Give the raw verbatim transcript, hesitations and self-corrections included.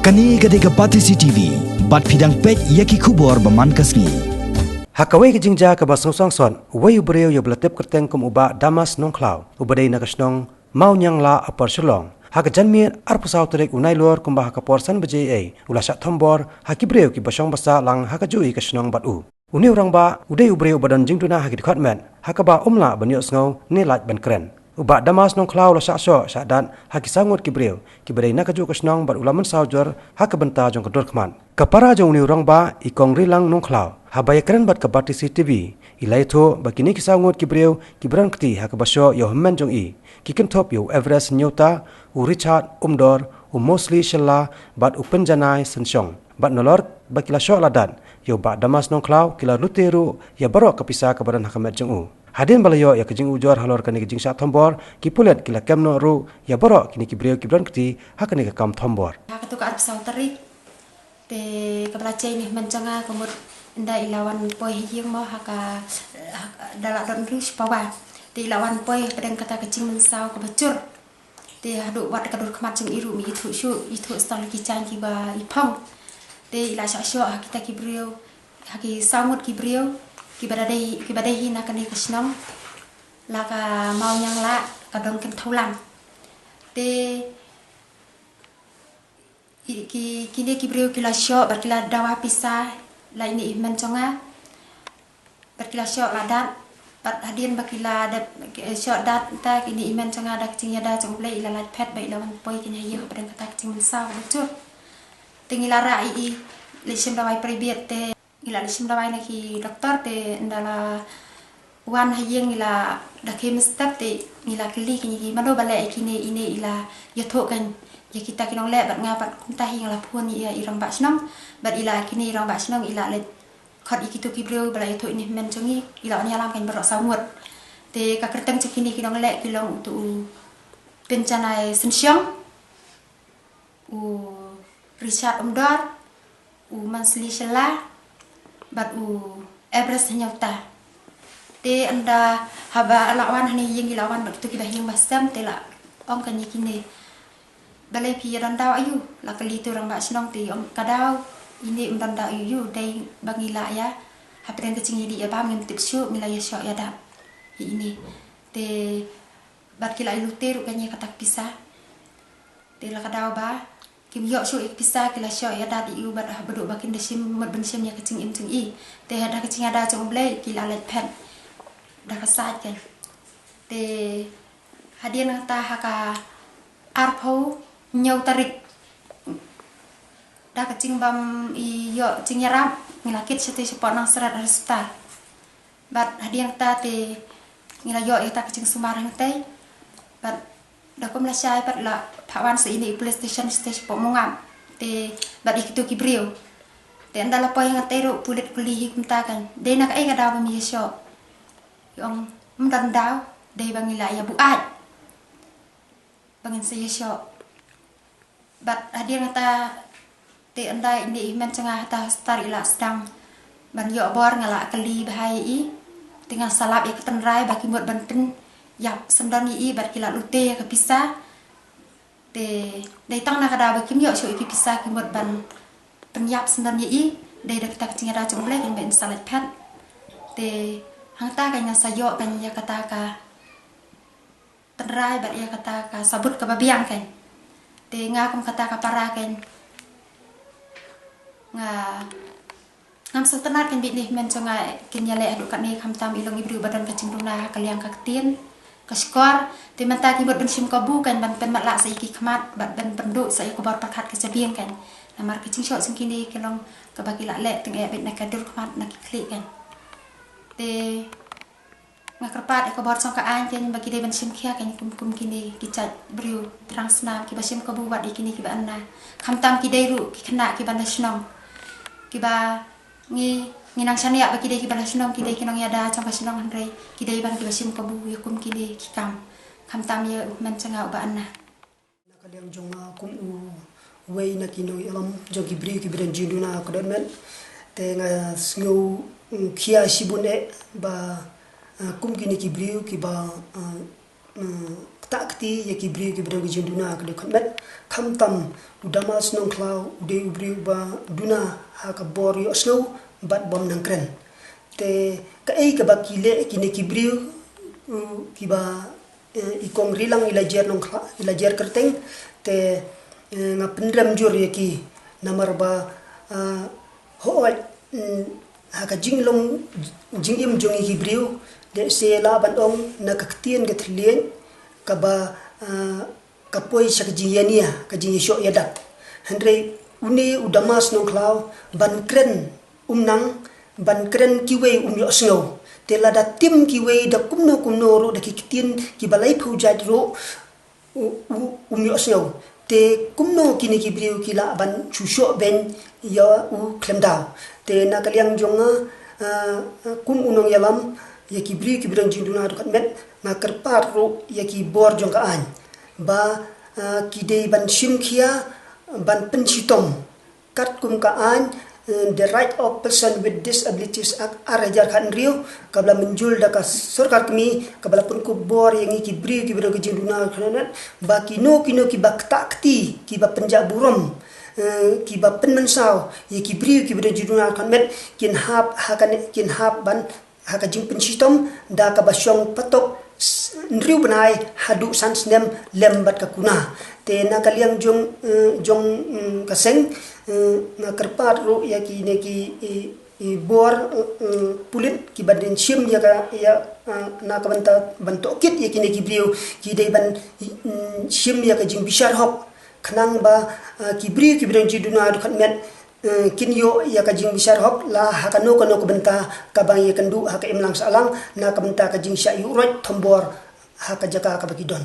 Kane ka dei ka Batesi T V, bad phi dang peit ïa ki khubor ba man ka sngi. Ha kawei ka jingjia kaba sngewsih sot, uwei u briew ïa uba la tip kyrteng kum u Bah Damas Nongkhlaw, uba dei na ka shnong Mawniangla, Upper Shillong, ha ka janmiet arphew saw tarik u Nailur kumba ha ka por san baje ei, u la shah thombor ha ki briew kiba shong basa lang ha kajuh ka shnong bad u. Une u rangbah u dei u briew uba don jingduna ha ki dkhot met, ha kaba um lah ban ïohsngew ne lait ban kren. U Bah Damas Nongkhlaw u la shah shoh shah dat ha ki saw ngut ki briew kiba dei na kajuh ka shnong bad u la mynsaw jur ha ka bynta jong ka dur khmat. Ka para jong une u rangbah, i Kong Rilang Nongkhlaw, haba ïakren bad ka Batesi T V, i la ïathuh ba kine ki saw ngut ki briew kiba don kti ha kaba shoh ïa u hynmen jong i, ki kynthup ïa u Everest Hynñiewta, u Richard Umdor, u Mosley Shylla bad u Pynjanai Synshong. Bad nalor ba ki la shoh la dat ïa u Bah Damas Nongkhlaw, ki la lute ruh ïa baroh ka pisa kaba don ha ka met jong u. Hadien ba la ïoh ïa ka jingujor halor kane ka jingshah thombor, ki pulit ki la kem noh ruh ïa baroh kine ki briew kiba don kti ha kane ka kam thombor. Ha kato ka arphew saw tarik, te kaba la jia ine i hynmen jong nga, ka mut ynda i la wan poi ha ïing mo, ha ka, ha ka, da la don ruh shi pawa. Te i la wan poi hapdeng kata ka jingmynsaw kaba jur. Te haduh wat ka dur khmat jong i ruh ym ithuh shuh, ithuh tang ki jaiñ kiba i phong. Te i la shah shoh ha kita ki briew, ha ki saw ngut ki briew kiba da dei, kiba dei hi na kane ka shnong, la ka Mawniangla, ka dong Kynthawlang. Te ki, ki, kine ki briew ki la shoh bad ki la dawa pisa, la ine i hynmen jong nga. Bad ki la shoh la dat, bad hadien ba ki la dat, eh, shoh dat ta, ine i hynmen jong nga da ka jingïada jong U Blei i la lait phet bad i la wan poi kane ha ïing hapdeng kata ka jingmynsaw kaba jur. Te ngi la rah ïa i, leit shim dawai private, te ngi la leit shim dawai na ki doktor, te ynda la wan ha ïing ngi la da khie mynstep, te ngi la kylli kine ki, mano ba leh ïa kine, ine i la ïathuh kane ïa kita ki nongleh bad nga pat kumta hi nga la phone ïa i rangbah shnong, bad i la, kine i rangbah shnong i la leit khot ïa kito ki briew ba la ïathuh ine i hynmen jong ngi, i la wan ïalam kane baroh saw ngut. Te ka kyrteng jong kine ki nongleh ki long uto u Pynjanai Synshong, u Richard Umdor, u Mansli Shylla bad u Everest Hynñiewta. Te ynda haba la wan hangne ha ïing, ngi la wan bad kito kiba ïeng ba sem, te la ong kane ïa kine, balei phi ïa don daw aïu? La kylli uto u rangbah shnong, te i ong ka daw ine ym don daw aïu, dei ba ngi la ïa, hapdeng ka jingïadih ïa bam ngim tip shuh, ngi la ïa shoh ïa dat ïa ine. Te bad ki la ïa lute ruh kane ïa kata ka pisa. Te la ka daw ba kim ïoh shuh ïa ka pisa, ki la shoh ïa dat ïa u bad haduh ba kin da shim, mut ban shim ïa ka jingim jong i. Te ha da ka jingïada jong U Blei ki la lait phet da ka sait kane. Te hadien nangta ha ka arphew hynñiew tarik, da ka jingbym ïoh jingïarap, ngi la kit shatei shapoh Nongseret ha hospital. Bad hadien kata te ngi la ïoh ïa kata ka jingsumar hangtei. Bad da kum lashai pat la phah wan sha ine i police station, station shapoh Mongap. Te bad ïa kito ki briew. Te ynda la poi hangtei ruh pulit kylli hi kumta kane, dei na kaei ka daw ba me ïa shoh? I ong ym don daw, dei ba ngi la ïa buaid ba ngin sa ïa shoh. Bad hadien kata te ynda ine i hynmen jong nga hata hospital i la sdang ban ïoh bor, nga la kylli bha ïa i. Te nga sa lap ïa ka tynrai ba ki mut ban pynïap syndon ïa i bad ki la lute ïa ka pisa. Te dei tang na ka daw ba kim ïoh shuh ïa ki pisa ki mut ban pynïap syndon ïa i. Dei da kata ka jingïada jong U Blei kane ba in sa lait phet. Te hangta kane nga sa ïoh kane ïa kata ka tynrai bad ïa kata ka sabut kaba biang kane. Te nga kum kata ka para kane, nga, ngam sngewtynnat kane ba ine i hynmen jong nga kin ïaleh haduh katne, khamtam i long i briew ba don ka jingduna ha ka liang ka ktien ka shkor. Te mynta ki mut ban shim kabu kane, ban pynmatlah sa ïa ki khmat bad ban pynduh sa ïa ka bor pyrkhat ka jabieng kane. Namar ka jingshoh jong kine ki long kaba ki la leh tyngeh beit na ka dur khmat, na ki khlieh kane. Te nga kyrpad ïa ka bor jong ka aiñ kane ba ki dei ban shim khia kane kum, kum kine ki jait briew thrang snam kiba shim kabu wat ïa kine kiba anna. Khamtam ki dei ruh ki khynnah kiba na shnong, kiba ngi, ngi nang shaniah ba ki dei kiba na shnong, ki dei ki nongïada jong ka shnong, hynrei ki dei ban kiba shim kabu ïa kum kine ki kam, khamtam ïa u hynmen jong nga uba anna. Na ka liang jong nga kum u, uwei na ki nongïalam jong ki briew kiba don jingduna ha ka dohnud, te nga sngew, mm, khia shibun eh ba, ah, kum kine ki briew kiba, ah, ktah kti ïa ki briew kiba don ka jingduna ka dei khatmet. Khamtam u Damas Nongkhlaw u dei u briew ba duna ha ka bor ïohsngew bad bym nang kren. Te kaei kaba ki leh kine ki briew, uh, kiba, eh, i kong Rilang i la jer Nongkhlaw, i la jer kyrteng. Te, eh, nga pynrem jur ïa ki namar ba, ah, hooid, mm, ha ka jinglong jingim jong ngi ki briew, lehse lah ban ong na ka ktien ka thylliej kaba, ah, ka poi sha ka jingïania, ka jingïashoh ïadak. Hynrei une u Damas Nongkhlaw ban kren um nang, ban kren kiwei um ïohsngew. Te lada tim kiwei da kumno kumno ruh, da ki ktien kiba laiphew jait ruh, u, u, um ïohsngew. Te kumno kine ki briew ki lah ban shu shoh beiñ ïa u khlem daw. Te na ka liang jong nga, ah, kum u nongïalam ïa ki briew kiba don jingduna dkhot met, nga kyrpad ruh ïa ki bor jong ka aiñ ba, ah, ki dei ban shim khia, ban pynshitom katkum ka aiñ, eh, The Right of Person with Disabilities Act ar hajar khathynriew, kaba la mynjur da ka sorkar kmie, kaba la pynkup bor ïa ngi ki briew kiba don ka jingduna khnang ba kino kino kiba ktah kti, kiba pynjah burom, eh, kiba pynmynsaw ïa ki briew kiba don jingduna khnang, kin hap ha kane, kin hap ban ha ka jingpynshitom da kaba shong patok s-, hynriew bnai haduh san snem lem bad ka kuna. Te na ka liang jong, eh, jong, mm, ka seng, eh, nga kyrpad ruh ïa kine ki, i, i bor, eh, eh, pulit kiba dei shim ïa ka, ïa, eh, na ka bynta ban tohkit ïa kine ki briew, ki dei ban, mm, shim ïa ka jingbishar hok khnang ba, eh, ki briew kiba don jingduna dkhot met, eh, kin ïoh ïa ka jingbishar hok la ha kano kano ka bynta kaba ngi ïakynduh ha ka imlang sahlang na ka bynta ka jingshah ïuhroit thombor ha ka jaka kaba ki don.